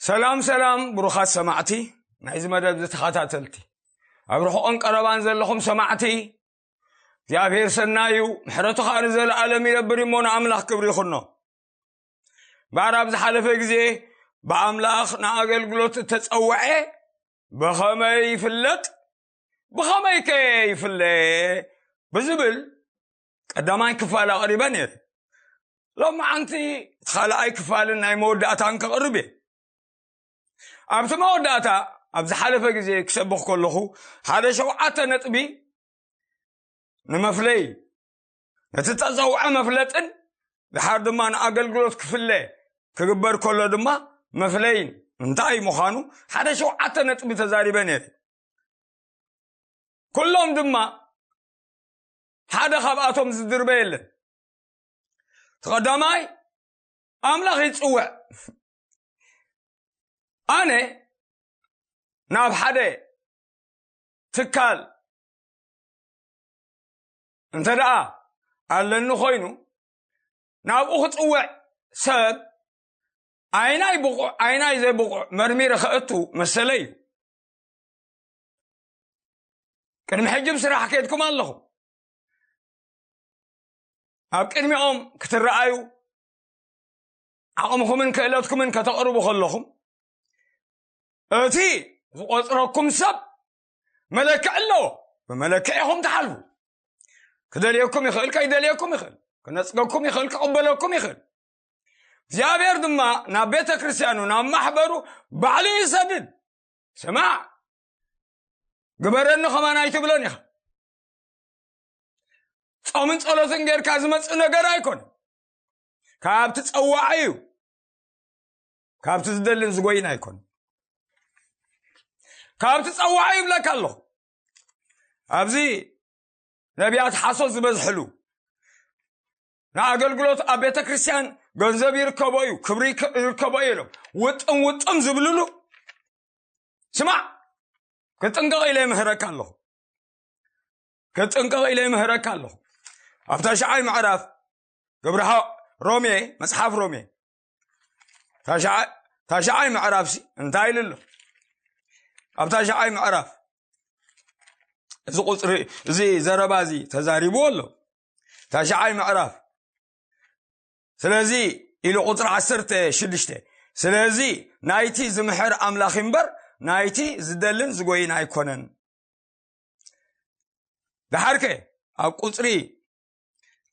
ሰላም ሰላም ብሩኻት ሰማዕቲ ናይዚ መደብ ዝተኸታተልቲ፣ ኣብ ርሑቕን ቀረባን ዘለኹም ሰማዕቲ፣ እግዚኣብሔር ሰናይ እዩ፣ ምሕረቱ ኸኣ ንዘለኣለም ይነብር እሞ ንኣምላኽ ክብሪ ይኹኖ። እምበኣር ኣብ ዝሓለፈ ግዜ ብኣምላኽ ንኣገልግሎት እተጸውዐ ብኸመይ ይፍለጥ? ብኸመይከ ይፍለ? ብዝብል ቀዳማይ ክፋል ኣቕሪበ ነይረ። ሎማዓንቲ እቲ ካልኣይ ክፋልን ናይ መወዳእታን ከቕርብ እየ። ኣብቲ መወዳእታ ኣብ ዝሓለፈ ግዜ ክሰብኽ ከለኹ ሓደ ሸውዓተ ነጥቢ ንመፍለይ ነቲ ተጸውዐ መፍለጥን ድሓር ድማ ንኣገልግሎት ክፍለ ክግበር ከሎ ድማ መፍለይን እንታይ ምዃኑ ሓደ ሸውዓተ ነጥቢ ተዛሪበ ነይረ። ኩሎም ድማ ሓደ ካብኣቶም ዝድርበ የለን። እቲ ቀዳማይ ኣምላኽ ይጽውዕ። ኣነ ናብ ሓደ ትካል እንተ ደኣ ኣለኒ ኮይኑ ናብኡ ክጽውዕ ሰብ ኣይናይ ብቑዕ ኣይናይ ዘይብቑዕ መርሚረ ከእቱ መሰለይ እዩ። ቅድሚ ሕጂ ብስራሕ ከድኩም ኣለኹም። ኣብ ቅድሚኦም ክትረኣዩ ዓቕምኹምን ክእለትኩምን ከተቕርቡ ከለኹም እቲ ዝቆጽረኩም ሰብ መለክዕ ኣለዎ። ብመለክዕ ኢኹም ትሓልፉ። ክደልየኩም ይኽእል፣ ከይደልየኩም ይኽእል፣ ክነጽገኩም ይኽእል፣ ክቕበለኩም ይኽእል። እግዚኣብሔር ድማ ናብ ቤተ ክርስቲያኑ ናብ ማሕበሩ ባዕሉ ይሰድድ። ስማዕ ግበረኒ ከማን ኣይትብሎን ኢኻ። ጾምን ጸሎትን ጌርካ ዝመጽእ ነገር ኣይኮን። ካብቲ ጸዋዒ እዩ። ካብቲ ዝደልን ዝጎይን ኣይኮን። ካብቲ ጸዋዒ ይብለካ ኣለኹ። ኣብዚ ነቢያት ሓሶት ዝበዝሕሉ ንኣገልግሎት ኣብ ቤተ ክርስቲያን ገንዘብ ይርከቦ እዩ፣ ክብሪ ይርከቦ እዩ ኢሎም ውጥም ውጥም ዝብልሉ ስማዕ፣ ክጥንቀቕ ኢለ ይምህረካ ኣለኹ። ክጥንቀቕ ኢለ ይምህረካ ኣለኹ። ኣብ ታሽዓይ ምዕራፍ ግብሪ ሓ- ሮሜ፣ መጽሓፍ ሮሜ ታሽዓ- ታሽዓይ ምዕራፍ ሲ እንታይ ኢሉ ኣሎ? ኣብ ታሽዓይ ምዕራፍ እዚ ቁጽሪ፣ እዚ ዘረባ እዚ ተዛሪቡ ኣሎ። ታሽዓይ ምዕራፍ ስለዚ ኢሉ ቁጽሪ ዓሰርተ ሽዱሽተ፣ ስለዚ ናይቲ ዝምሕር ኣምላኽ እምበር ናይቲ ዝደልን ዝጎይን ኣይኮነን። ደሓርከ ኣብ ቁጽሪ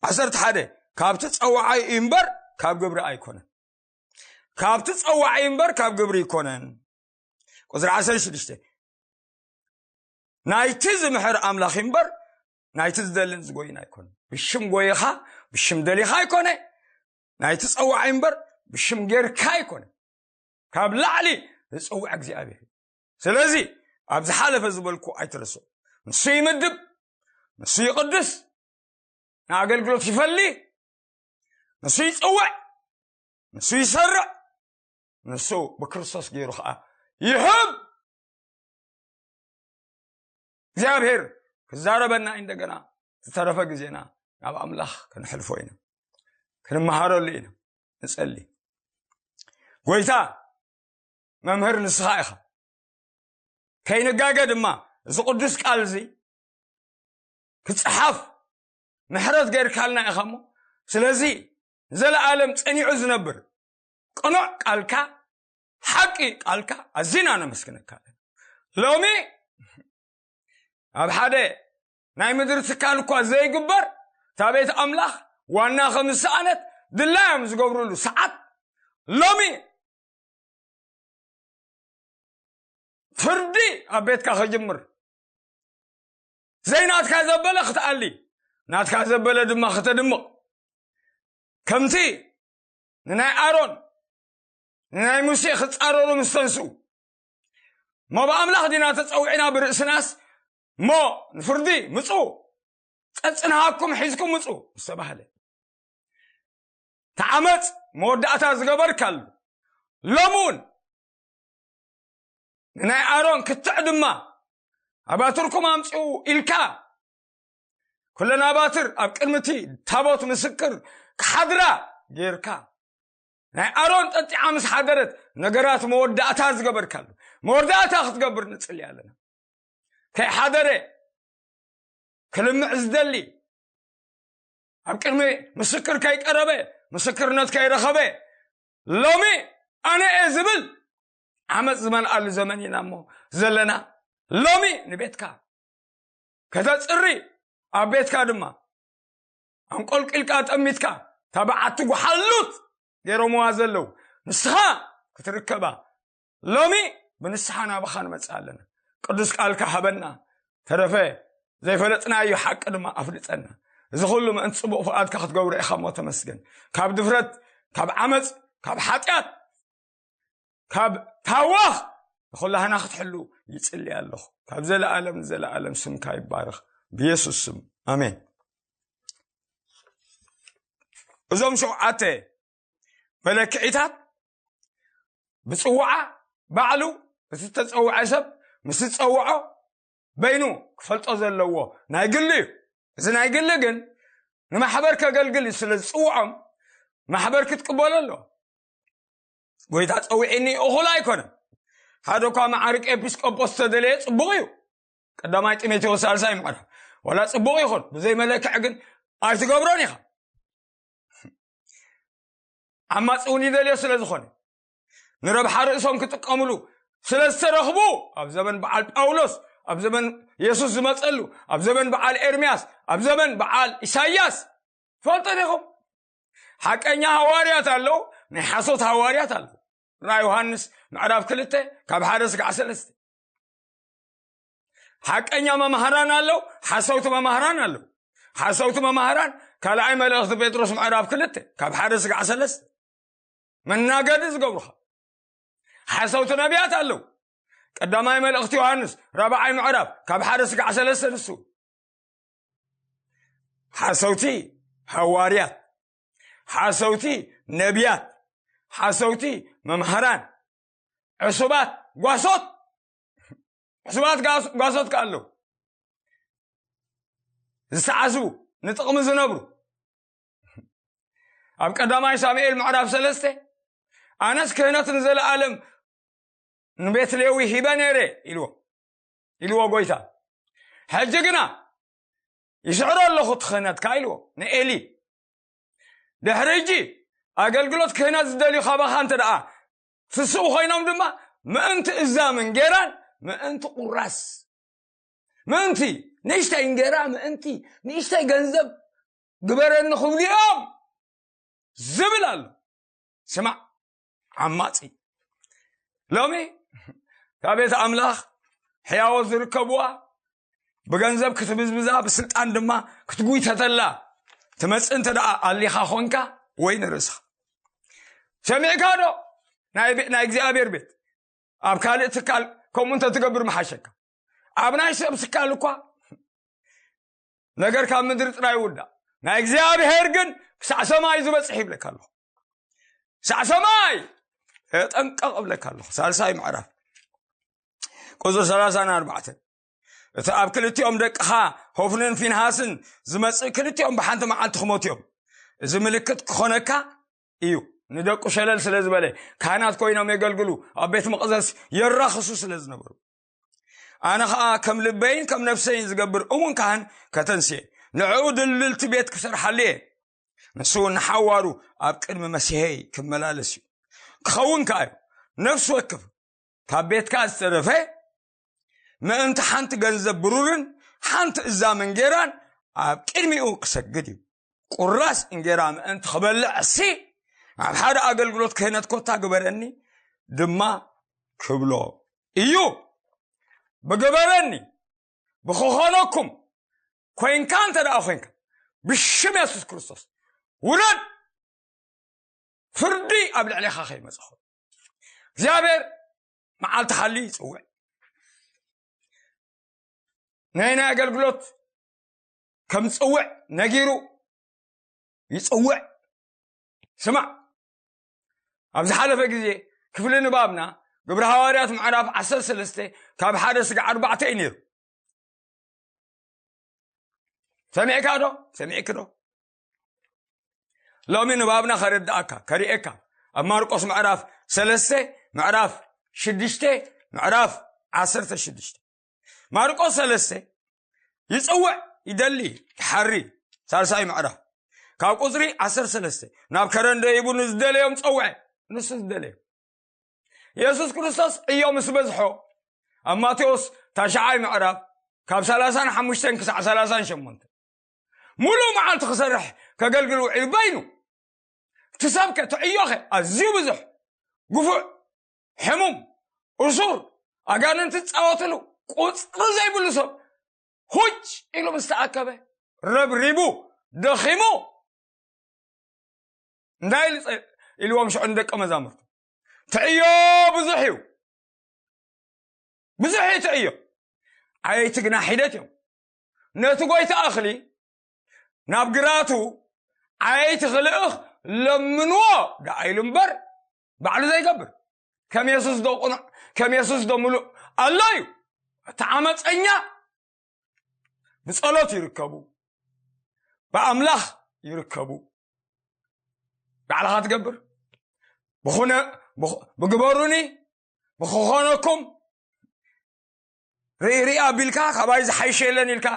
ዓሰርተ ሓደ፣ ካብቲ ጸዋዓይ እዩ እምበር ካብ ግብሪ ኣይኮነን። ካብቲ ጸዋዓይ እምበር ካብ ግብሪ ኣይኮነን። ቁጽሪ ዓሰርተ ሽዱሽተ፣ ናይቲ ዝምሕር ኣምላኽ እምበር ናይቲ ዝደልን ዝጎይን ኣይኮነን። ብሽም ጎይኻ ብሽም ደሊኻ ኣይኮነ፣ ናይቲ ጸዋዓይ እምበር ብሽም ጌርካ ኣይኮነ። ካብ ላዕሊ ዝጸውዕ እግዚኣብሔር እዩ። ስለዚ ኣብ ዝሓለፈ ዝበልኩ ኣይትረስዑ። ንሱ ይምድብ፣ ንሱ ይቕድስ፣ ንኣገልግሎት ይፈሊ፣ ንሱ ይጽውዕ፣ ንሱ ይሰርዕ፣ ንሱ ብክርስቶስ ገይሩ ኸዓ ይህብ። እግዚኣብሔር ክዛረበና እዩ። እንደገና ዝተረፈ ግዜና ናብ ኣምላኽ ከነሕልፎ ኢና፣ ክንመሃረሉ ኢና። ንጸሊ። ጎይታ መምህር ንስኻ ኢኻ። ከይንጋገ ድማ እዚ ቅዱስ ቃል እዚ ክጽሓፍ ምሕረት ገይርካልና ኢኻ እሞ፣ ስለዚ ንዘለኣለም ጸኒዑ ዝነብር ቅኑዕ ቃልካ፣ ሓቂ ቃልካ ኣዚና ነመስግነካ ኣለና። ሎሚ ኣብ ሓደ ናይ ምድሪ ትካል እኳ ዘይግበር፣ እታ ቤት ኣምላኽ ዋና ከም ዝሰኣነት ድላዮም ዝገብርሉ ሰዓት ሎሚ ፍርዲ ኣብ ቤትካ ክጅምር፣ ዘይናትካ ዘበለ ክትኣሊ፣ ናትካ ዘበለ ድማ ክተድምቕ፣ ከምቲ ንናይ ኣሮን ንናይ ሙሴ ክጻረሩ ምስ ተንስኡ፣ እሞ ብኣምላኽ ዲና ተጸዊዕና ብርእስናስ፣ እሞ ንፍርዲ ምጹ፣ ጸጽንሃኩም ሒዝኩም ምጹ ምስ ተባህለ፣ ተዓመጽ መወዳእታ ዝገበርካሉ፣ ሎሚ እውን ንናይ ኣሮን ክትዕ ድማ ኣባትርኩም ኣምጽኡ ኢልካ፣ ኩለን ኣባትር ኣብ ቅድሚ እቲ ታቦት ምስክር ክሓድራ ጌርካ፣ ናይ ኣሮን ጠጢዓ ምስ ሓደረት፣ ነገራት መወዳእታ ዝገበርካሉ፣ መወዳእታ ክትገብር ንጽሊ ኣለና። ከይሓደረ ክልምዕ ዝደሊ፣ ኣብ ቅድሚ ምስክር ከይቀረበ፣ ምስክርነት ከይረኸበ፣ ሎሚ ኣነ እየ ዝብል ዓመፅ ዝመልኣሉ ዘመን ኢና እሞ ዘለና። ሎሚ ንቤትካ ከተፅሪ፣ ኣብ ቤትካ ድማ ኣንቆልቂልካ ጠሚትካ፣ እታ በዓቲ ጓሓሉት ገይሮምዋ ዘለዉ፣ ንስኻ ክትርከባ፣ ሎሚ ብንስሓ ናባኻ ንመጽእ ኣለና። ቅዱስ ቃልካ ሃበና። ተረፈ ዘይፈለጥናዮ ሓቂ ድማ ኣፍልጠና። እዚ ኩሉ ምእንቲ ጽቡቕ ፍቓድካ ክትገብሮ ኢኻ እሞ ተመስገን። ካብ ድፍረት፣ ካብ ዓመጽ፣ ካብ ሓጢኣት፣ ካብ ታዋኽ ንኹላህና ክትሕሉ ይጽሊ ኣለኹ። ካብ ዘለኣለም ንዘለኣለም ስምካ ይባረኽ። ብየሱስ ስም ኣሜን። እዞም ሸውዓተ መለክዒታት ብጽውዓ ባዕሉ እቲ ዝተጸውዐ ሰብ ምስ ዝጸውዖ በይኑ ክፈልጦ ዘለዎ ናይ ግሊ እዩ። እዚ ናይ ግሊ ግን ንማሕበር ከገልግል እዩ ስለ ዝጽውዖም ማሕበር ክትቅበሎ ኣለዎ። ጎይታ ጸዊዒኒ እኹል ኣይኮነን። ሓደ እኳ መዓርቂ ኤጲስቆጶስ ተደለየ ጽቡቕ እዩ። ቀዳማይ ጢሞቴዎስ ሳልሳይ ምዕራፍ። ዋላ ጽቡቕ ይኹን ብዘይ መለክዒ ግን ኣይትገብሮን ኢኻ። ዓማጺ እውን ይደልዮ ስለ ዝኾነ ንረብሓ ርእሶም ክጥቀምሉ ስለ ዝተረኽቡ ኣብ ዘመን በዓል ጳውሎስ፣ ኣብ ዘመን የሱስ ዝመጸሉ፣ ኣብ ዘመን በዓል ኤርምያስ፣ ኣብ ዘመን በዓል ኢሳያስ ፈልጦ ዲኹም? ሓቀኛ ሃዋርያት ኣለዉ፣ ናይ ሓሶት ሃዋርያት ኣለዉ። ራእይ ዮሃንስ ምዕራፍ ክልተ ካብ ሓደ ስጋዕ ሰለስተ። ሓቀኛ መማህራን ኣለዉ፣ ሓሰውቲ መማህራን ኣለዉ። ሓሰውቲ መማህራን ካልኣይ መልእኽቲ ጴጥሮስ ምዕራፍ ክልተ ካብ ሓደ ስጋዕ ሰለስተ መናገዲ ዝገብሩኻ። ሓሰውቲ ነቢያት ኣለዉ። ቀዳማይ መልእኽቲ ዮሃንስ ራብዓይ ምዕራፍ ካብ ሓደ ስጋዕ ሰለስተ ንሱ ሓሰውቲ ሃዋርያት፣ ሓሰውቲ ነቢያት፣ ሓሰውቲ መምሃራን፣ ዕሱባት ጓሶት፣ ዕሱባት ጋስ- ጓሶት ከ ኣለዉ ዝተዓስቡ ንጥቕሚ ዝነብሩ። ኣብ ቀዳማይ ሳሙኤል ምዕራፍ ሰለስተ ኣነስ ክህነት ንዘለኣለም ንቤት ሌዊ ሂበ ነይረ ኢልዎ ኢልዎ ጎይታ። ሕጂ ግና ይስዕሮ ኣለኹ እቲ ክህነትካ ኢልዎ ንኤሊ። ድሕሪ ሕጂ ኣገልግሎት ክህነት ዝደልዩ ካባኻ እንተ ደኣ ፍስው ኮይኖም ድማ ምእንቲ እዛ ምንጌራን ምእንቲ ቁራስ ምእንቲ ንእሽተይ እንጌራ ምእንቲ ንእሽተይ ገንዘብ ግበረኒ ክብሉ እዮም ዝብል ኣሎ። ስማዕ ዓማጺ፣ ሎሚ ካብ ቤት ኣምላኽ ሕያዎት ዝርከብዋ ብገንዘብ ክትብዝብዛ ብስልጣን ድማ ክትጉይተተላ ትመጽእ እንተ ደኣ ኣሊኻ ኾንካ ወይ ንርእስኻ ሰሚዕካ ዶ ናይ ቤ- ናይ እግዚኣብሔር ቤት ኣብ ካልእ ትካል ከምኡ እንተ ትገብር መሓሸካ። ኣብ ናይ ሰብ ትካል እኳ ነገር ካብ ምድሪ ጥራይ ይውዳእ፣ ናይ እግዚኣብሔር ግን ክሳዕ ሰማይ ዝበጽሕ ይብለካ ኣለኹ። ክሳዕ ሰማይ ተጠንቀቕ እብለካ ኣለኹ። ሳልሳይ ምዕራፍ ቁጽሪ ሰላሳን ኣርባዕተን እቲ ኣብ ክልቲኦም ደቅኻ ሆፍንን ፊንሃስን ዝመጽእ ክልቲኦም ብሓንቲ መዓልቲ ክሞቱ እዮም። እዚ ምልክት ክኾነካ እዩ። ንደቁ ሸለል ስለ ዝበለ ካህናት ኮይኖም የገልግሉ ኣብ ቤት መቕደስ የራኽሱ ስለ ዝነበሩ። ኣነ ኸኣ ከም ልበይን ከም ነፍሰይን ዝገብር እሙን ካህን ከተንስየ ንዕኡ ድልድልቲ ቤት ክሰርሓሉ እየ። ንሱ እውን ንሓዋሩ ኣብ ቅድሚ መሲሐይ ክመላለስ እዩ። ክኸውን ከኣ እዩ። ነፍሲ ወክፍ ካብ ቤትካ ዝተረፈ ምእንቲ ሓንቲ ገንዘብ ብሩርን ሓንቲ እዛም እንጌራን ኣብ ቅድሚኡ ክሰግድ እዩ። ቁራስ እንጌራ ምእንቲ ክበልዕ እሲ ኣብ ሓደ ኣገልግሎት ክህነት ኮታ ግበረኒ ድማ ክብሎ እዩ። ብግበረኒ ብክኾነኩም ኮይንካ እንተ ደኣ ኮይንካ ብሽም የሱስ ክርስቶስ ውረድ። ፍርዲ ኣብ ልዕሌኻ ከይመጽእ እግዚኣብሔር መዓልቲ ሓልዩ ይጽውዕ። ናይ ናይ ኣገልግሎት ከም ዝጽውዕ ነጊሩ ይጽውዕ። ስማዕ፣ ኣብ ዝሓለፈ ግዜ ክፍሊ ንባብና ግብሪ ሃዋርያት ምዕራፍ ዓሰርተ ሰለስተ ካብ ሓደ ስጋዕ ኣርባዕተ እዩ ነይሩ። ሰሚዕካ ዶ? ሰሚዕኪ ዶ? ሎሚ ንባብና ከረድኣካ ከርእየካ ኣብ ማርቆስ ምዕራፍ ሰለስተ፣ ምዕራፍ ሽዱሽተ፣ ምዕራፍ ዓሰርተ ሽዱሽተ። ማርቆስ ሰለስተ፣ ይጽውዕ፣ ይደሊ፣ ይሓሪ። ሳልሳይ ምዕራፍ ካብ ቁጽሪ ዓሰርተ ሰለስተ፣ ናብ ከረን ደይቡ ንዝደለዮም ጸውዐ። ንሱ ዝደለዮም፣ የሱስ ክርስቶስ ዕዮ ምስ በዝሖ፣ ኣብ ማቴዎስ ታሽዓይ ምዕራፍ ካብ ሰላሳን ሓሙሽተን ክሳዕ ሰላሳን ሸሞንተ፣ ሙሉእ መዓልቲ ክሰርሕ ከገልግል ውዒሉ በይኑ። እቲ ሰብከ፣ እቲ ዕዮኸ ኣዝዩ ብዙሕ፣ ግፉዕ፣ ሕሙም፣ እሱር፣ ኣጋንንቲ ዝጻወትሉ፣ ቁጽሪ ዘይብሉ ሰብ፣ ሁጭ ኢሉ ምስ ተኣከበ፣ ረብሪቡ፣ ደኺሙ፣ እንታይ ኢሉ ጸ-፣ ኢልዎም ሽዑ ንደቀ መዛሙርቱ፣ እቲ ዕዮ ብዙሕ እዩ፣ ብዙሕ እዩ እቲ ዕዮ፣ ዓየይቲ ግና ሒደት እዮም። ነቲ ጎይታ እኽሊ ናብ ግራቱ ዓየይቲ ክልእኽ ለምንዎ ደኣ ኢሉ እምበር፣ ባዕሉ ዘይገብር። ከም የሱስ ዶ ቅኑዕ፣ ከም የሱስ ዶ ምሉእ ኣሎ እዩ። እቲ ዓመፀኛ ብጸሎት ይርከቡ፣ ብኣምላኽ ይርከቡ። ባዕልኻ ትገብር። ብኹነ-፣ ብኹ-፣ ብግበሩኒ፣ ብክኾነኩም፣ ርኢ ርኢ ኣቢልካ፣ ካባይ ዝሓይሽ የለን ኢልካ፣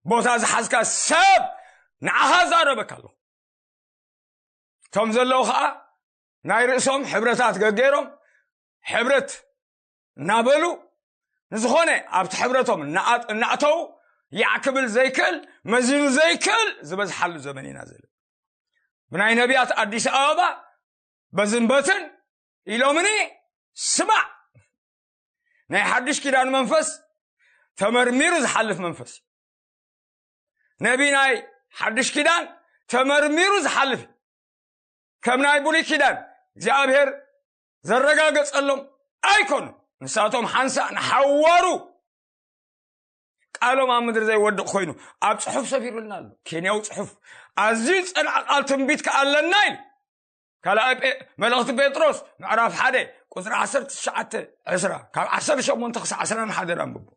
ቦታ ዝሓዝካ ሰብ ንዓኻ ዛረበካ ኣሎ። እቶም ዘለዉ ኸዓ ናይ ርእሶም ሕብረታት ገገይሮም፣ ሕብረት እናበሉ፣ ንዝኾነ ኣብቲ ሕብረቶም እናኣ-፣ እናእተዉ፣ ያዕ ክብል ዘይክእል፣ መዚኑ ዘይክእል ዝበዝሓሉ ዘመን ኢና ዘለና። ብናይ ነቢያት ኣዲስ ኣበባ በዝን በትን ኢሎምኒ፣ ስማዕ፣ ናይ ሓድሽ ኪዳን መንፈስ ተመርሚሩ ዝሓልፍ መንፈስ እዩ። ነቢ ናይ ሓድሽ ኪዳን ተመርሚሩ ዝሓልፍ እዩ። ከም ናይ ብሉይ ኪዳን እግዚኣብሔር ዘረጋገጸሎም ኣይኮኑን። ንሳቶም ሓንሳእ ንሓዋሩ ቃሎም ኣብ ምድሪ ዘይወድቕ ኮይኑ ኣብ ጽሑፍ ሰፊሩልና ኣሎ። ኬንያዊ ጽሑፍ፣ ኣዝዩ ዝጸንዐ ቃል ትንቢት ከኣ ኣለና ኢሉ። ካልኣይ ጴ-፣ መልእኽቲ ጴጥሮስ ምዕራፍ ሓደ ቁጽሪ ዓሰርተ ትሽዓተ፣ ዕስራ፣ ካብ ዓሰርተ ሸሞንተ ክሳዕ ዕስራን ሓደን ኣንብቦ።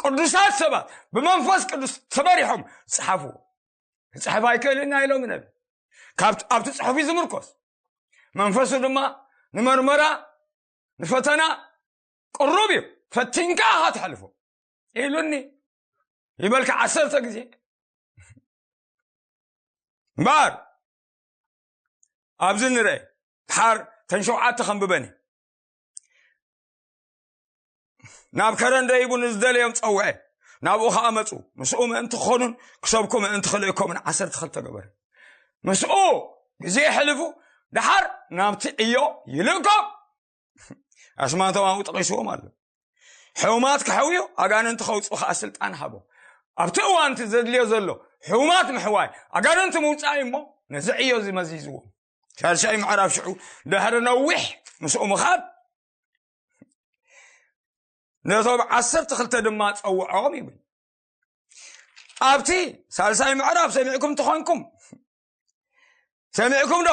ቅዱሳት ሰባት ብመንፈስ ቅዱስ ተመሪሖም ጸሓፍዎ። ክጽሕፍ ኣይክእልን ኢና ኢሎም ነቢ። ካብ-፣ ኣብቲ ጽሑፍ እዩ ዝምርኮስ። መንፈሱ ድማ ንመርመራ፣ ንፈተና ቅሩብ እዩ። ፈቲንካ ኢኻ ትሓልፎ ኢሉኒ። ይበልካ ዓሰርተ ግዜ። እምበኣር ኣብዚ ንርአ፣ ድሓር ተን ሸውዓተ ከንብበን እየ። ናብ ከረን ደይቡ ንዝደለዮም ጸውዐ፣ ናብኡ ኸኣ መጹ። ምስኡ ምእንቲ ክኾኑን ክሰብኩ ምእንቲ ክልእኮምን ዓሰርተ ክልተ ገበረ። ምስኡ ግዜ የሕልፉ፣ ድሓር ናብቲ ዕዮ ይልእኮም። ኣስማቶም ኣብኡ ጠቒስዎም ኣሎ። ሕሙማት ክሕውዩ፣ ኣጋንንቲ ከውጽኡ ኸኣ ስልጣን ሃቦም። ኣብቲ እዋን እቲ ዘድልዮ ዘሎ ሕሙማት ምሕዋይ፣ ኣጋንንቲ ምውጻእ እዩ እሞ፣ ነዚ ዕዮ እዚ መዚዝዎ። ሳልሳይ ምዕራፍ ሽዑ ድሕሪ ነዊሕ ምስኡ ምኻድ፣ ነቶም ዓሰርተ ክልተ ድማ ጸውዖም ይብል። ኣብቲ ሳልሳይ ምዕራፍ ሰሚዕኩም ተኾንኩም፣ ሰሚዕኩም ዶ?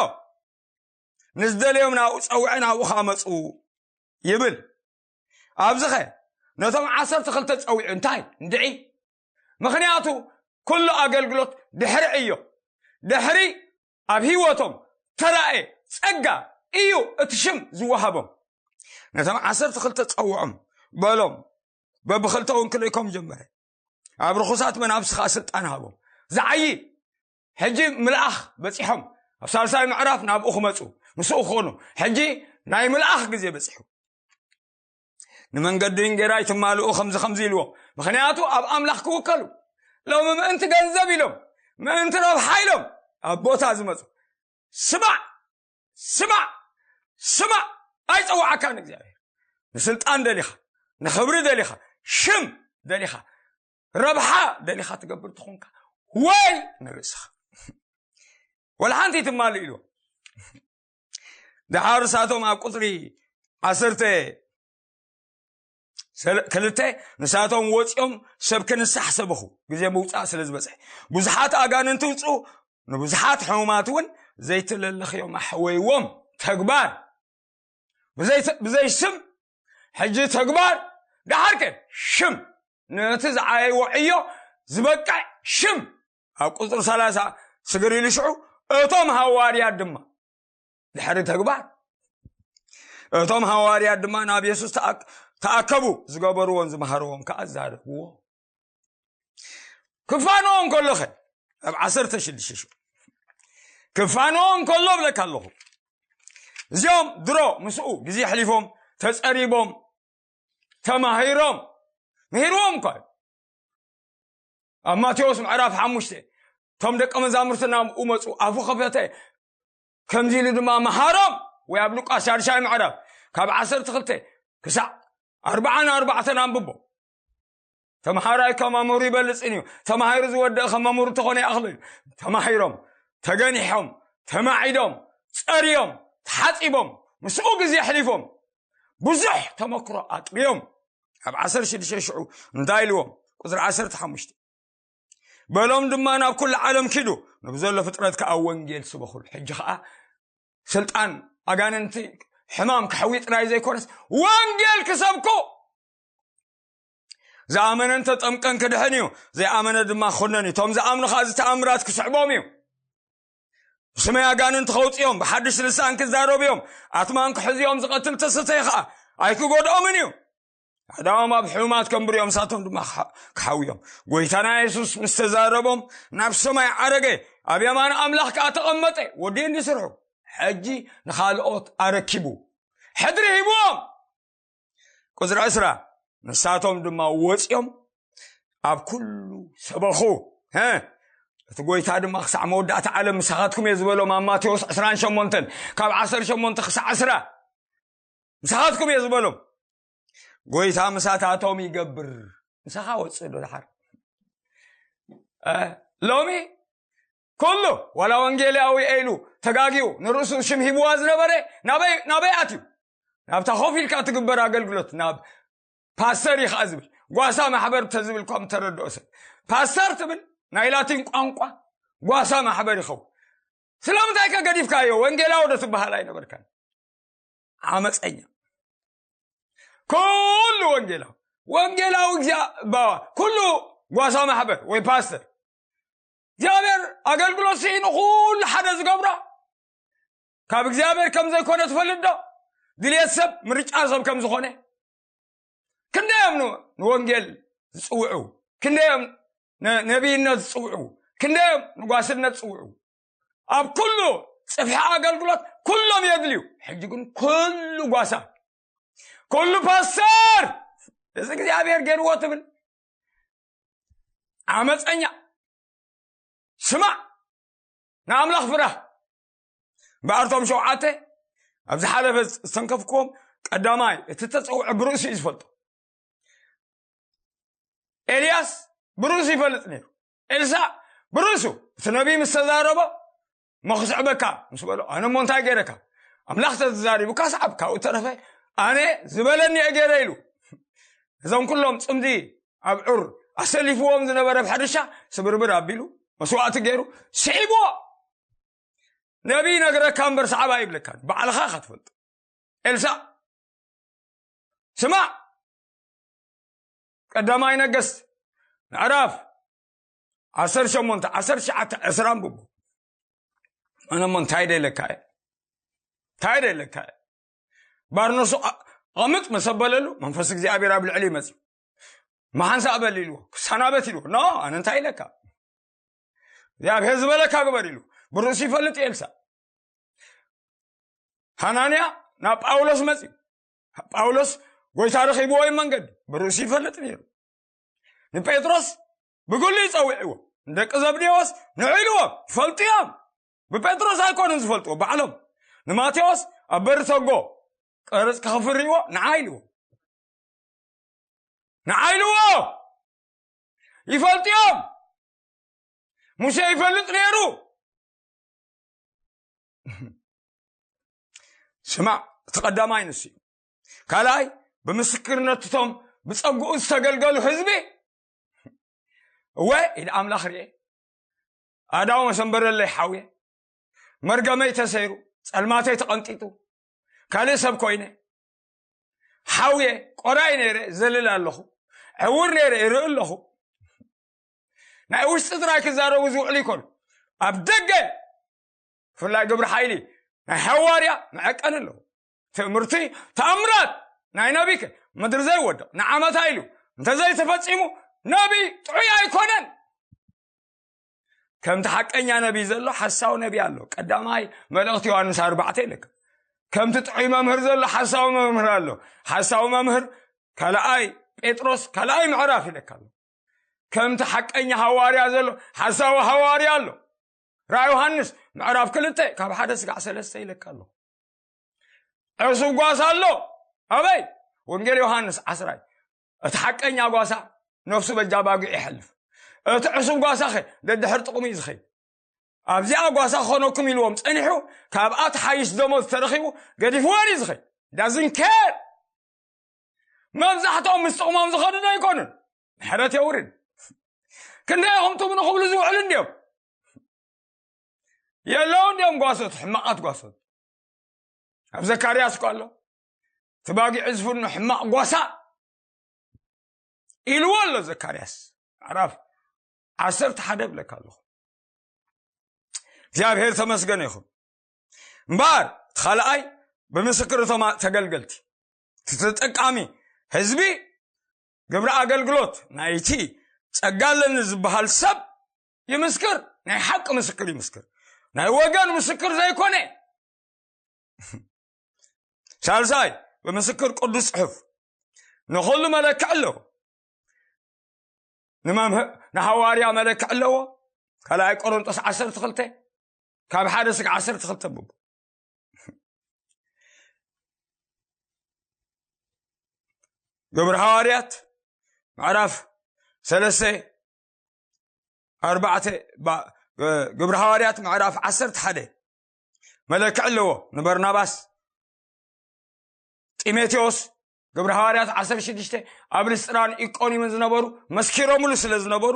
ንዝደለዮም ናብኡ ጸውዐ፣ ናብኡ ኸኣ መጹ ይብል። ኣብዚኸ ነቶም ዓሰርተ ክልተ ጸዊዑ እንታይ? እንድዒ። ምኽንያቱ ኩሉ ኣገልግሎት ድሕሪ ዕዮ፣ ድሕሪ ኣብ ህይወቶም ተራእየ ጸጋ እዩ እቲ ሽም ዝወሃቦም። ነቶም ዓሰርተ ክልተ ጸውዖም፣ በሎም፣ በብኽልተ እውን ክልእኮም ጀመረ። ኣብ ርኹሳት መናፍስቲ ኸኣ ስልጣን ሃቦም። ዝዓዪ ሕጂ ምልኣኽ በጺሖም፣ ኣብ ሳልሳይ ምዕራፍ ናብኡ ክመጹ፣ ምስኡ ክኾኑ። ሕጂ ናይ ምልኣኽ ግዜ በጺሑ። ንመንገዲ እንጌራ ይትማልኡ ከምዚ ከምዚ ኢልዎም። ምኽንያቱ ኣብ ኣምላኽ ክውከሉ። ሎሚ ምእንቲ ገንዘብ ኢሎም፣ ምእንቲ ረብሓ ኢሎም ኣብ ቦታ ዝመጹ። ስማዕ፣ ስማዕ፣ ስማዕ። ኣይጸዋዓካን እግዚኣብሔር። ንስልጣን ደሊኻ፣ ንኽብሪ ደሊኻ፣ ሽም ደሊኻ፣ ረብሓ ደሊኻ ትገብር ተኾንካ፣ ወይ ንርእስኻ። ወላ ሓንቲ ይትማሉ ኢልዎም። ደሓር ንሳቶም ኣብ ቁጽሪ ዓሰርተ ሰለ-፣ ክልተ፣ ንሳቶም ወጺኦም ሰብ ክንሳሕ ሰበኹ። ግዜ ምውጻእ ስለ ዝበጽሐ፣ ብዙሓት ኣጋንንቲ ውጹ፣ ንብዙሓት ሕሙማት እውን ዘይትለለኽዮም ኣሕወይዎም። ተግባር ብዘይ፣ ብዘይ ስም፣ ሕጂ ተግባር፣ ደሓርከ ሽም፣ ነቲ ዝዓየዎ ዕዮ ዝበቅዕ ሽም። ኣብ ቁጽሪ ሰላሳ ስግር ኢሉ ሽዑ፣ እቶም ሃዋርያት ድማ ድሕሪ ተግባር። እቶም ሃዋርያት ድማ ናብ የሱስ ተኣክ- ተኣከቡ፣ ዝገበርዎን ዝመሃርዎም ከኣ ዛረብዎ። ክፋንዎ እንከሎኸ፣ ኣብ ዓሰርተ ሽዱሽተ ሽዑ ክፋንዎ እንከሎ እብለካ ኣለኹ። እዚኦም ድሮ ምስኡ ግዜ ኣሕሊፎም፣ ተጸሪቦም፣ ተማሂሮም፣ ምሂርዎም እኳ እዩ። ኣብ ማቴዎስ ምዕራፍ ሓሙሽተ፣ እቶም ደቀ መዛሙርቲ ናብኡ መጹ፣ ኣፉ ከፈተ፣ ከምዚ ኢሉ ድማ መሃሮም። ወይ ኣብ ሉቃስ ሻድሻይ ምዕራፍ ካብ ዓሰርተ ክልተ ክሳዕ ኣርባዓን ኣርባዕተን ኣንብቦ። ተምሃራይ ካብ መምህሩ ይበልጽን እዩ። ተማሂሩ ዝወደእ ከም መምህሩ እንተኾነ ይኣኽሎ እዩ። ተማሂሮም፣ ተገኒሖም፣ ተማዒዶም፣ ጸርዮም፣ ተሓጺቦም፣ ምስኡ ግዜ ኣሕሊፎም፣ ብዙሕ ተመክሮ ኣጥርዮም። ኣብ ዓሰርተ ሽዱሽተ ሽዑ እንታይ ኢልዎም? ቁጽሪ ዓሰርተ ሓሙሽተ፣ በሎም ድማ ናብ ኩሉ ዓለም ኪዱ፣ ነብዘሎ ፍጥረት ከኣ ወንጌል ስበኹሉ። ሕጂ ከኣ ስልጣን ኣጋንንቲ ሕማም ክሕዊ ጥራይ ዘይኮነስ ወንጌል ክሰብኩ። ዝኣመነን ተጠምቀን ክድሕን እዩ፣ ዘይኣመነ ድማ ክኹነን እዩ። እቶም ዝኣምኑ ከኣ እዚ ተኣምራት ክስዕቦም እዩ። ብስመይ ኣጋንንቲ ከውጽኦም፣ ብሓድሽ ልሳን ክዛረቡ እዮም፣ ኣትማን ክሕዝኦም፣ ዝቐትል ተሰተይ ከኣ ኣይክጎድኦምን እዩ። ኣዳዎም ኣብ ሕሙማት ከንብርዮም፣ ንሳቶም ድማ ክሓ- ክሓውዮም። ጎይታና የሱስ ምስ ተዛረቦም ናብ ሰማይ ዓረገ፣ ኣብ የማን ኣምላኽ ከኣ ተቐመጠ። ወዲኡ እንዲ ስርሑ ሕጂ ንኻልኦት ኣረኪቡ ሕድሪ ሂብዎም። ቁጽሪ ዕስራ፣ ንሳቶም ድማ ወጺኦም ኣብ ኩሉ ሰበኹ። ሀ፣ እቲ ጎይታ ድማ ክሳዕ መወዳእታ ዓለም ምሳኻትኩም እየ ዝበሎም፣ ኣብ ማቴዎስ ዕስራን ሸሞንተን ካብ ዓሰርተ ሸሞንተ ክሳዕ ዕስራ ምሳኻትኩም እየ ዝበሎም። ጎይታ ምሳታቶም ይገብር። ምሳኻ ወጽእ ዶ ድሓር? እ፣ ሎሚ ኩሉ ዋላ ወንጌላዊ ኢሉ ተጋጊኡ ንርእሱ ሽም ሂብዋ ዝነበረ ናበይ ናበይ ኣትዩ? ናብታ ኮፍ ኢልካ ትግበር ኣገልግሎት ናብ ፓስተር እዩ ከዓ ዝብል። ጓሳ ማሕበር ተዝብል እኳ ምተረድኦ ሰብ ፓስተር ትብል ናይ ላቲን ቋንቋ ጓሳ ማሕበር ይኸውን። ስለምንታይ ከ ገዲፍካዮ? ወንጌላዊ ዶ ትበሃል ኣይነበርካን? ዓመፀኛ። ኩሉ ወንጌላዊ ወንጌላዊ እግዚኣብ ባዋ ኩሉ ጓሳ ማሕበር ወይ ፓስተር እግዚኣብሔር ኣገልግሎት ስኢኑ ኩሉ ሓደ ዝገብሮ ካብ እግዚኣብሔር ከም ዘይኮነ ትፈልጥ ዶ? ድልየት ሰብ ምርጫ ሰብ ከም ዝኾነ ክንደዮም ን- ንወንጌል ዝፅውዑ? ክንደዮም ን- ነቢይነት ዝፅውዑ? ክንደዮም ንጓስነት ዝፅውዑ? ኣብ ኩሉ ፅፍሒ ኣገልግሎት ኩሎም የድልዩ። ሕጂ ግን ኩሉ ጓሳ ኩሉ ፓስተር እዚ እግዚኣብሔር ገይርዎ ትብል ዓመፀኛ። ስማዕ ንኣምላኽ ፍራህ። እምበኣርቶም ሸውዓተ ኣብ ዝሓለፈ ዝተንከፍክዎም ቀዳማይ እቲ ተፀውዐ ብርእሱ እዩ ዝፈልጦ። ኤልያስ ብርእሱ ይፈልጥ ነይሩ። ኤልሳዕ ብርእሱ እቲ ነቢይ ምስ ተዛረቦ እሞ ክስዕበካ ምስ በሎ ኣነ እሞ እንታይ ገይረካ? ኣምላኽ ተተዛሪቡካ ስዓብ፣ ካብኡ ተረፈ ኣነ ዝበለኒ እየ ገይረ ኢሉ። እዞም ኩሎም ፅምዲ ኣብ ዑር ኣሰሊፍዎም ዝነበረ ኣብ ሕርሻ ስብርብር ኣቢሉ መስዋእቲ ገይሩ ስዒብዎ። ነቢይ ነግረካ እምበር ሰዓብ ኣይብለካን፣ ባዕልኻ ኢኻ ትፈልጦ። ኤልሳዕ ስማዕ ቀዳማይ ነገስት ምዕራፍ ዓሰርተ ሸሞንተ ዓሰርተ ትሽዓተ ዕስራ ኣንብቡ። ኣነ እሞ እንታይ ደለካ እየ እንታይ ደለካ እየ ባርነሱ ቐምጥ መሰበለሉ መንፈስ እግዚኣብሔር ኣብ ልዕሊ ይመፅ መሓንሳ በል ኢልዎ ክሰናበት ኢልዎ ኖ ኣነ እንታይ ኢለካ እግዚኣብሔር ዝበለካ ግበር ኢሉ ብርእሱ ይፈልጥ እዩ ኤልሳ ሃናንያ ናብ ጳውሎስ መፅዩ ጳውሎስ ጎይታ ረኺብዎ እዩ መንገዲ ብርእሱ ይፈልጥ ነይሩ ንጴጥሮስ ብግሉ ይፀውዕዎ ንደቂ ዘብዴዎስ ንዑ ኢልዎም ይፈልጡ እዮም ብጴጥሮስ ኣይኮኑን ዝፈልጥዎ ባዕሎም ንማቴዎስ ኣብ በሪ ተጎ ቀረፅ ክኸፍል ርእይዎ ንዓ ኢልዎ ንዓ ኢልዎ ይፈልጡ እዮም ሙሴ ይፈልጥ ነይሩ ስማዕ እቲ ቀዳማይ ንሱ እዩ ካልኣይ ብምስክርነት እቶም ብፀግኡ ዝተገልገሉ ህዝቢ እወ ኢድ ኣምላኽ ርኤ ኣዳው መሰንበረለይ ሓውየ መርገመይ ተሰይሩ ፀልማተይ ተቐንጢጡ ካልእ ሰብ ኮይነ ሓውየ ቆራይ ነይረ ዘልል ኣለኹ ዕውር ነይረ ይርኢ ኣለኹ ናይ ውሽጢ ጥራይ ክዛረቡ ዝውዕሉ ይኮኑ ኣብ ደገ ብፍላይ ግብሪ ሓይሊ ናይ ሓዋርያ መዐቀኒ ኣለዎ። ትእምርቲ፣ ተኣምራት ናይ ነቢከ ምድሪ ዘይወድቕ ንዓመታ ኢሉ እንተዘይተፈጺሙ ነቢ ጥዑይ ኣይኮነን። ከምቲ ሓቀኛ ነቢ ዘሎ ሓሳዊ ነቢ ኣሎ። ቀዳማይ መልእኽቲ ዮሃንስ ኣርባዕተ ይለካ። ከምቲ ጥዑይ መምህር ዘሎ ሓሳዊ መምህር ኣሎ። ሓሳዊ መምህር ካልኣይ ጴጥሮስ ካልኣይ ምዕራፍ ይለካ ኣሎ። ከምቲ ሓቀኛ ሃዋርያ ዘሎ ሓሳዊ ሃዋርያ ኣሎ። ራእይ ዮሃንስ ምዕራፍ ክልተ ካብ ሓደ ስጋዕ ሰለስተ ይለካ ኣሎ። ዕሱብ ጓሳ ኣሎ። ኣበይ? ወንጌል ዮሃንስ ዓስራይ። እቲ ሓቀኛ ጓሳ ነፍሱ በጃ ባጊዕ ይሐልፍ። እቲ ዕሱብ ጓሳ ኸ ደድሕር ጥቕሙ እዩ ዝኸይድ። ኣብዚኣ ጓሳ ክኾነኩም ኢልዎም ጸኒሑ፣ ካብኣ ትሓይሽ ደሞዝ ተረኺቡ ገዲፍወን እዩ ዝኸይድ። ዳዝን ኬር። መብዛሕትኦም ምስ ጥቕሞም ዝኸዱ ዶ ኣይኮኑን? ምሕረት የውርድ። ክንደይ ኢኹም ትምኑ ክብሉ ዝውዕሉ እንዲዮም? የለውን ድዮም ጓሶት፣ ሕማቓት ጓሶት? ኣብ ዘካርያስ እኮ ኣሎ። እቲ ባጊዕ ዝፍኑ ሕማቕ ጓሳ ኢልዎ ኣሎ ዘካርያስ። ምዕራፍ ዓሰርተ ሓደ እብለካ ኣለኹ። እግዚኣብሔር ተመስገን ይኹን። እምበኣር እቲ ካልኣይ ብምስክር እቶም ተገልገልቲ፣ እቲ ተጠቃሚ ህዝቢ፣ ግብሪ ኣገልግሎት ናይቲ ጸጋ ኣለኒ ዝበሃል ሰብ ይምስክር። ናይ ሓቂ ምስክር ይምስክር። ናይ ወገን ምስክር ዘይኮነ። ሳልሳይ፣ ብምስክር ቅዱስ ጽሑፍ ንኹሉ መለክዕ ኣለዎ። ንመምህር፣ ንሃዋርያ መለክዕ ኣለዎ። ካልኣይ ቆሮንጦስ ዓሰርተ ክልተ፣ ካብ ሓደ ስግ ዓሰርተ ክልተ ብቡ። ግብሪ ሃዋርያት ምዕራፍ ሰለስተ፣ ኣርባዕተ፣ ባ-፣ ግብሪ ሃዋርያት ምዕራፍ ዓሰርተ ሓደ መለክዕ ኣለዎ። ንበርናባስ፣ ጢሞቴዎስ፣ ግብሪ ሃዋርያት ዓሰርተ ሽዱሽተ፣ ኣብ ልስጥራን ኢቆንዮምን ዝነበሩ መስኪሮምሉ ስለ ዝነበሩ፣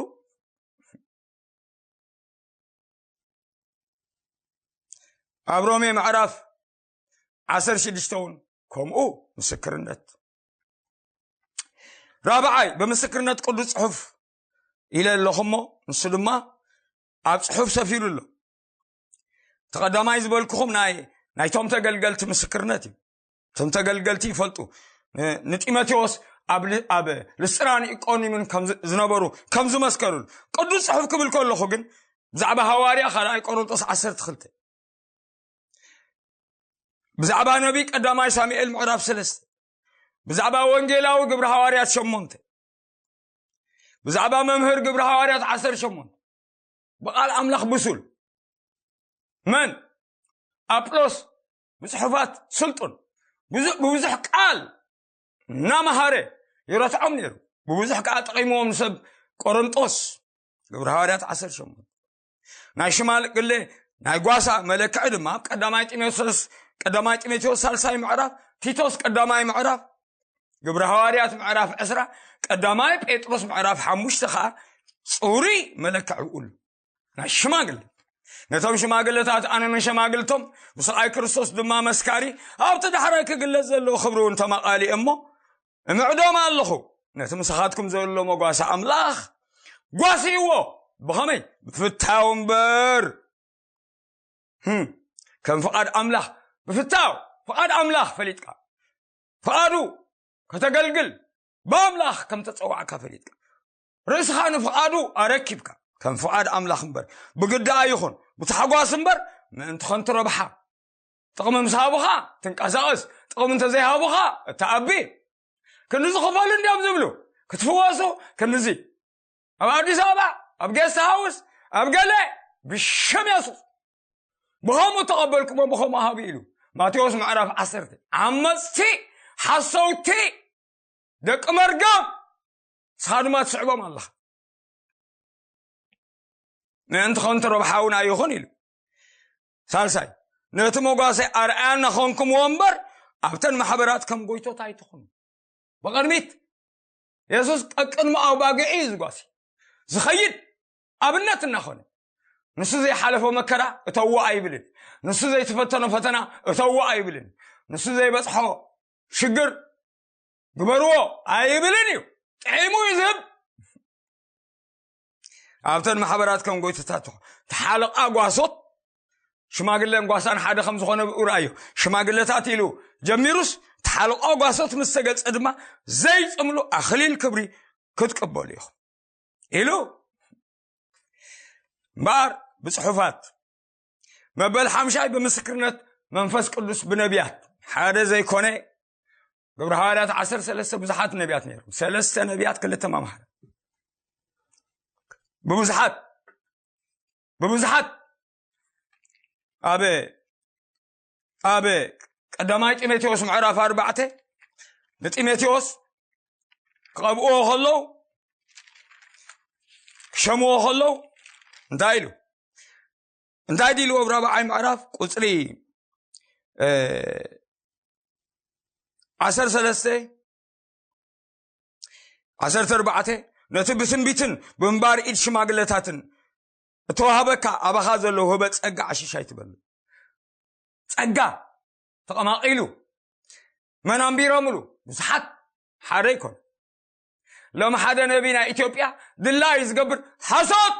ኣብ ሮሜ ምዕራፍ ዓሰርተ ሽዱሽተ እውን ከምኡ ምስክርነት። ራብዓይ፣ ብምስክርነት ቅዱስ ጽሑፍ ኢለ ኣለኹ እሞ፣ ንሱ ድማ ኣብ ጽሑፍ ሰፊሩ ኣሎ። እቲ ቀዳማይ ዝበልኩኹም ናይ፣ ናይቶም ተገልገልቲ ምስክርነት እዩ። እቶም ተገልገልቲ ይፈልጡ። ን-፣ ንጢሞቴዎስ ኣብ ል-፣ ኣብ ልስጥራን ኢቆንዮምን ከም ዝ-፣ ዝነበሩ፣ ከም ዝመስከሩሉ። ቅዱስ ጽሑፍ ክብል ከለኹ ግን፣ ብዛዕባ ሃዋርያ ካልኣይ ቆሮንጦስ ዓሰርተ ክልተ፣ ብዛዕባ ነቢይ ቀዳማይ ሳሙኤል ምዕራፍ ሰለስተ፣ ብዛዕባ ወንጌላዊ ግብሪ ሃዋርያት ሸሞንተ፣ ብዛዕባ መምህር ግብሪ ሃዋርያት ዓሰርተ ሸሞንተ፣ ብቓል ኣምላኽ ብሱል መን? ኣጵሎስ ብጽሑፋት ስልጡን፣ ብዙ-፣ ብብዙሕ ቃል እናመሃረ ይረትዖም ነይሩ። ብብዙሕ ከኣ ጠቒምዎም ንሰብ ቆሮንጦስ። ግብሪ ሃዋርያት ዓሰርተ ሸሞንተ። ናይ ሽማግለ ናይ ጓሳ መለክዒ ድማ ኣብ ቀዳማይ ጢሞቴዎስ፣ ቀዳማይ ጢሞቴዎስ ሳልሳይ ምዕራፍ፣ ቲቶስ ቀዳማይ ምዕራፍ፣ ግብሪ ሃዋርያት ምዕራፍ ዕስራ፣ ቀዳማይ ጴጥሮስ ምዕራፍ ሓሙሽተ ኸኣ ጽሩይ መለክዒ ውዕሉ ናይ ሽማግለ። ነቶም ሽማግለታት ኣነ መሸማግልቶም፣ ብስቓይ ክርስቶስ ድማ መስካሪ፣ ኣብቲ ዳሕራይ ክግለጽ ዘለዎ ክብሪ እውን ተማቓሊ እሞ፣ እምዕዶም ኣለኹ። ነቲ ምሳኻትኩም ዘሎ መጓሰ ኣምላኽ ጓስይዎ። ብኸመይ? ብፍታው እምበር። ህም፣ ከም ፍቓድ ኣምላኽ ብፍታው፣ ፍቓድ ኣምላኽ ፈሊጥካ፣ ፍቓዱ ከተገልግል ብኣምላኽ ከም ተጸዋዕካ ፈሊጥካ፣ ርእስኻ ንፍቓዱ ኣረኪብካ፣ ከም ፍቓድ ኣምላኽ እምበር፣ ብግዳኣ ይኹን ብታሕጓስ እምበር፣ ምእንቲ ኸንቱ ረብሓ። ጥቕሚ ምስ ሃቡኻ ትንቀሳቐስ፣ ጥቕሚ እንተዘይሃቡኻ እተኣቢ። ክንድዚ ክፈሉ እንዲዮም ዝብሉ፣ ክትፍወሱ ክንድዚ። ኣብ ኣዲስ ኣበባ፣ ኣብ ጌስት ሃውስ፣ ኣብ ገለ፣ ብሽም የሱስ። ብኸምኡ ተቐበልኩሞ፣ ብኸምኡ ሃቡ ኢሉ። ማቴዎስ ምዕራፍ ዓሰርተ። ዓመፅቲ፣ ሓሰውቲ፣ ደቂ መርገም፣ ንስኻ ድማ ትስዕቦም ኣለኻ። ምእንቲ ኸንቱ ረብሓ እውን ኣይኹን ኢሉ። ሳልሳይ፣ ነቲ መጓሰ ኣርኣያ እናኾንኩምዎ እምበር፣ ኣብተን ማሕበራት ከም ጎይቶት ኣይትኹኑ። ብቕድሚት የሱስ ቀቅድሚ ኣባግዒ እዩ ዝጓሲ። ዝኸይድ ኣብነት እናኾነ፣ ንሱ ዘይሓለፎ መከራ እተዎ ኣይብልን። ንሱ ዘይተፈተኖ ፈተና እተዎ ኣይብልን። ንሱ ዘይበጽሖ ሽግር ግበርዎ ኣይብልን እዩ። ጥዒሙ እዩ ዝህብ። ኣብተን ማሕበራት ከም ጎይቶታት ትኾ-፣ ተሓለቓ ጓሶት፣ ሽማግለን ጓሳን ሓደ ከም ዝኾነ ብኡ ረኣዮ። ሽማግለታት ኢሉ ጀሚሩስ፣ ተሓልቆ ጓሶት ምስ ተገልጸ ድማ ዘይጽምሉ ኣኽሊል ክብሪ ክትቅበሉ ኢኹም ኢሉ። እምበኣር ብጽሑፋት፣ መበል ሓምሻይ ብምስክርነት መንፈስ ቅዱስ ብነቢያት ሓደ ዘይኮነ፣ ግብረ ሃዋርያት ዓሰርተ ሰለስተ ብዙሓት ነቢያት ነይሮም። ሰለስተ ነቢያት፣ ክልተ መምሃር፣ ብብዙሓት ብብዙሓት ኣብ ኣብ ቀዳማይ ጢሞቴዎስ ምዕራፍ ኣርባዕተ ንጢሞቴዎስ ክቐብእዎ ከለዉ፣ ክሸምዎ ከለዉ እንታይ ኢሉ እንታይ ድልዎ? ኣብ ራብዓይ ምዕራፍ ቁፅሪ ዓሰርተ ሰለስተ፣ ዓሰርተ ኣርባዕተ፣ ነቲ ብትንቢትን ብምንባር ኢድ ሽማግለታትን እተዋህበካ ኣባኻ ዘሎ ውህበት ጸጋ ዓሽሽ ኣይትበል። ጸጋ ተቐማቒሉ፣ መን ኣንቢሮምሉ? ብዙሓት፣ ሓደ ኣይኮነ። ሎም ሓደ ነቢ ናይ ኢትዮጵያ ድላይ ዝገብር ሓሶት፣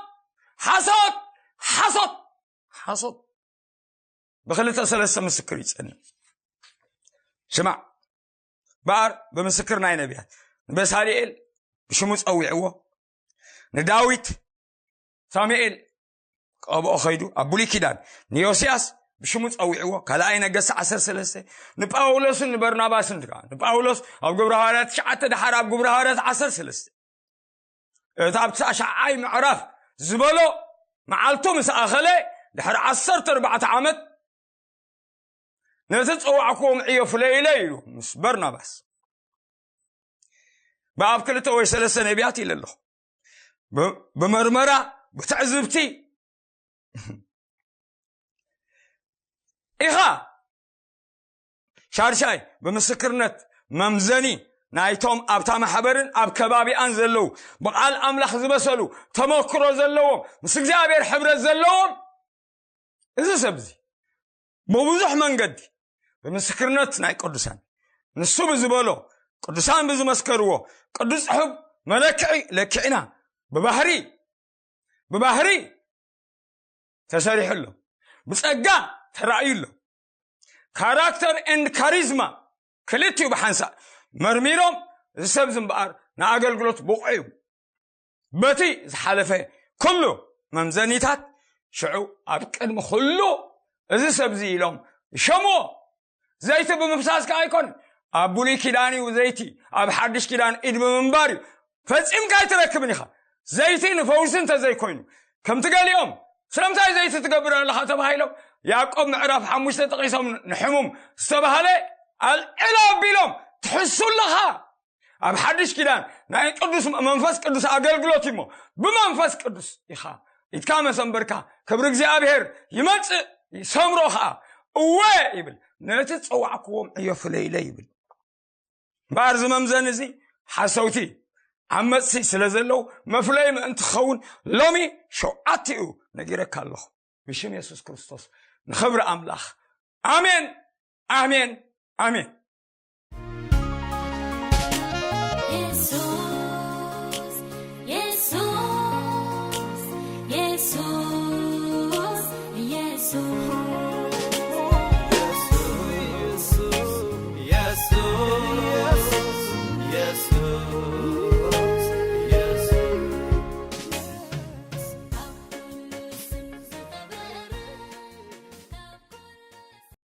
ሓሶት፣ ሓሶት፣ ሓሶት። ብክልተ ሰለስተ ምስክር ይጸንዕ። ስማዕ፣ በኣር ብምስክር ናይ ነቢያት፣ ንበሳልኤል ብሽሙ ጸዊዕዎ፣ ንዳዊት ሳሙኤል ቀብኦ ኸይዱ ኣብ ብሉይ ኪዳን፣ ንዮስያስ ብሽሙ ጸዊዕዎ፣ ካልኣይ ነገስቲ ዓሰርተ ሰለስተ፣ ንጳውሎስን ንበርናባስን ድኣ፣ ንጳውሎስ ኣብ ግብረ ሃዋርያት ትሽዓተ፣ ደሓር ኣብ ግብረ ሃዋርያት ዓሰርተ ሰለስተ፣ እቲ ኣብ ትሽዓይ ምዕራፍ ዝበሎ፣ መዓልቱ ምስ ኣኸለ ድሕሪ ዓሰርተ ኣርባዕተ ዓመት፣ ነቲ ዝጸዋዕክዎም ዕዮ ፍለይለይ ኢሉ ምስ በርናባስ። ብኣብ ክልተ ወይ ሰለስተ ነቢያት ኢለ ኣለኹ። ብ-፣ ብመርመራ፣ ብትዕዝብቲ ኢኻ። ሻድሻይ፣ ብምስክርነት መምዘኒ ናይቶም ኣብታ ማሕበርን ኣብ ከባቢኣን ዘለዉ ብቓል ኣምላኽ ዝበሰሉ፣ ተመክሮ ዘለዎም፣ ምስ እግዚኣብሔር ሕብረት ዘለዎም፣ እዚ ሰብ እዚ ብብዙሕ መንገዲ ብምስክርነት ናይ ቅዱሳን፣ ንሱ ብዝበሎ፣ ቅዱሳን ብዝመስከርዎ፣ ቅዱስ ጽሑፍ መለክዒ ለኪዕና፣ ብባህሪ፣ ብባህሪ ተሰሪሑ ኣሎ። ብጸጋ ተራእዩ ኣሎ። ካራክተር ኤንድ ካሪዝማ ክልቲኡ ብሓንሳእ መርሚሮም፣ እዚ ሰብ እዚ እምበኣር ንኣገልግሎት ብቑዕ እዩ። በቲ ዝሓለፈ ኩሉ መምዘኒታት፣ ሽዑ ኣብ ቅድሚ ኩሉ እዚ ሰብ እዚ ኢሎም ይሸምዎ። ዘይቲ ብምፍሳስ ከኣ ኣይኮነን። ኣብ ብሉይ ኪዳን እዩ ዘይቲ፣ ኣብ ሓድሽ ኪዳን ኢድ ብምንባር እዩ። ፈጺምካ ኣይትረክብን ኢኻ። ዘይቲ ንፈውሲ እንተዘይኮይኑ፣ ከምቲ ገሊኦም፣ "ስለምንታይ ዘይቲ ትገብር ኣለኻ?" ተባሂሎም፣ ያዕቆብ ምዕራፍ ሓሙሽተ ጠቒሶም፣ ንሕሙም ዝተባህለ ኣልዕል ኣቢሎም ትሕሱ ኣለኻ። ኣብ ሓድሽ ኪዳን ናይ ቅዱስ መንፈስ ቅዱስ ኣገልግሎት እሞ፣ ብመንፈስ ቅዱስ ኢኻ ኢድካ መሰንበርካ፣ ክብሪ እግዚኣብሔር ይመጽእ፣ ይሰምሮ ኸኣ። እወ ይብል፣ "ነቲ ዝጸዋዕክዎም ዕዮ ፍለይለ" ይብል። እምበኣር፣ እዚ መምዘኒ እዚ ሓሰውቲ ዓመፅቲ ስለ ዘለዉ፣ መፍለይ ምእንቲ ክኸውን ሎሚ ሸውዓቲኡ ነጊረካ ኣለኹ። ብሽም የሱስ ክርስቶስ፣ ንኽብሪ ኣምላኽ። ኣሜን፣ ኣሜን፣ ኣሜን።